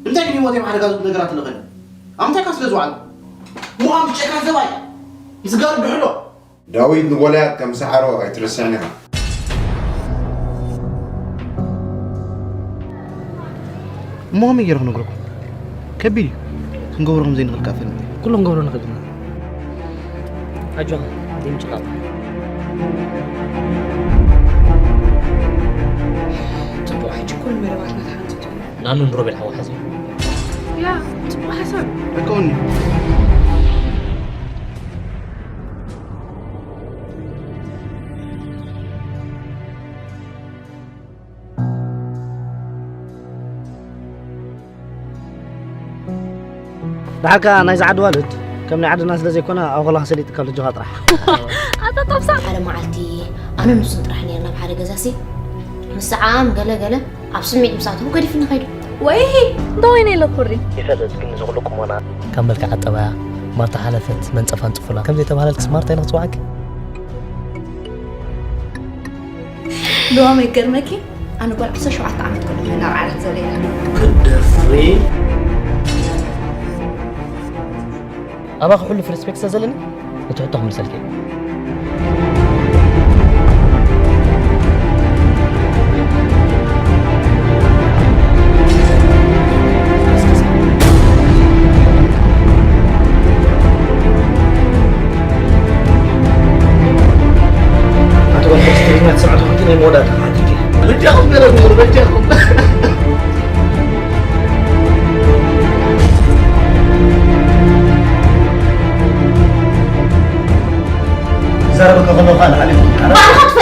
እንታይ ግን ህይወተይ ኣብ ሓደጋ ዘውድቕ ነገራት ኣለኸ? ኣብ ምንታይ እካ ስለ ዝወዓልኩ? ምዃን ብጨካን ሰብኣይ ምስጋር ድሕሎ። ዳዊት ንጎልያድ ከም ሰዓሮ ኣይትረስዕን ኢኻ። እሞ ከመይ ገይረ ክነግረኩም? ከቢድ እዩ። ክንገብሮ ከም ዘይንኽእል ከኣ ፈሊጠ። ኩሉ ክንገብሮ ንኽእል ኢና። ኣጆኻ፣ ዘይምጭቃቕ። ጽቡቕ፣ ሕጂ ኩሉ መደባትና ተሓንጺጹ። ናኑን ሮቤል ሓው ሓዚ። ያ፣ ጽቡቕ ሓሳብ። ደቀውኒ። ደሓር ከኣ ናይዚ ዓዲ ዋልድ ከም ናይ ዓድና ስለ ዘይኮነ፣ ኣብ ጓልኻ ሰሊጥካ ልጆኻ ጥራሕ። ኣታ ጠብሳ። ሓደ መዓልቲ ኣነ ንሱን ጥራሕ ነርና ኣብ ሓደ ገዛሲ። ምስ ሰዓም ገለ ገለ ኣብ ስምዒት ምስ ኣተኹ ገዲፍኒ ከይዱ። ወይ፣ እንተ ወይነ ኢለ ኩሪ። ይፈልጥ ግን እዚ ኩሉ ቁመና። ካብ መልክዓ ጠባያ ማርታ ሓለፈት መንጸፋ ኣንጽፉላ። ከም ዘይተባህለልክስ ማርታ ኢለ ክጽውዓኪ? ልዋም የገርመኪ፣ ኣነ ጓል ዓሰርተ ሸውዓተ ዓመት ከለኹ ናብ ዓራት ዘለያ። ክትደፍሪ? ኣባኺ ኩሉ ሪስፔክት ስለ ዘለኒ፣ እቲ ሕቶ ክምልሰልኪ እየ። ኣቲ ጓል ሓንስ ትግርኛ ትሰምዕ ተኾንኪ ናይ መወዳእታ ክሓተኪ እየ። በጃኹም ገለ ግበሩ፣ በጃኹም። ክዛረበካ ከለኹ ከዓ ንዓሊ ባዕልኻ